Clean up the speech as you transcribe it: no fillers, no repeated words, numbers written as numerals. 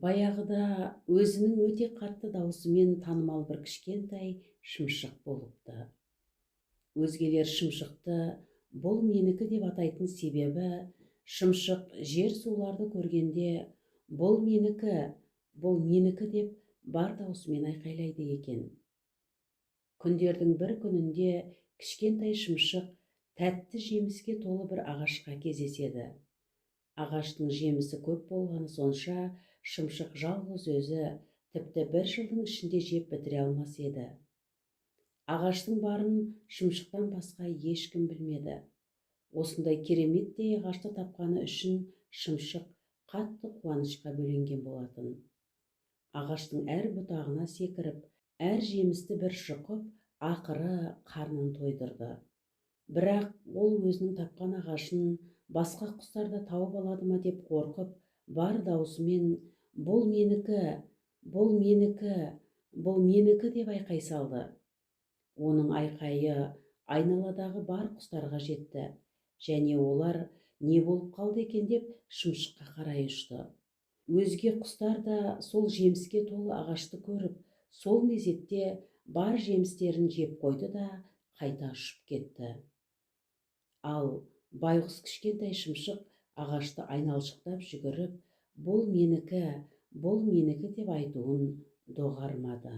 Баяғыда өзінің өте қатты даусымен танымал бір кішкентай шымшық болыпты. Өзгелер шымшықты «бұл менікі» деп атайтын себебі, шымшық жер суларды көргенде «бұл менікі, бұл менікі» деп бар даусымен айқайлайды екен. Күндердің бір күнінде кішкентай шымшық тәтті жеміске толы бір ағашқа кездеседі. Ағаштың жемісі көп болғаны сонша, шымшық жалғыз өзі тіпті бір жылдың ішінде жеп бітіре алмас еді. Ағаштың барын шымшықтан басқа ешкім білмеді. Осындай кереметтей ағашты тапқаны үшін шымшық қатты қуанышқа бөленген болатын. Ағаштың әр бұтағына секіріп, әр жемісті бір шұқып, ақыры қарнын тойдырды. Бірақ ол өзінің тапқан ағашын басқа құстар да тауып алады ма деп қорқып, бар даусымен «бұл менікі, бұл менікі, бұл менікі» деп айқай салды. Оның айқайы айналадағы бар құстарға жетті және олар не болып қалды екен деп шымшыққа қарай ұшты. Өзге құстар да сол жеміске толы ағашты көріп, сол мезетте бар жемістерін жеп қойды да, қайта ұшып кетті. Ал байғұс кішкентай шымшық ағашты айналшықтап жүгіріп, «бұл менікі, бұл менікі» деп айтуын доғармады.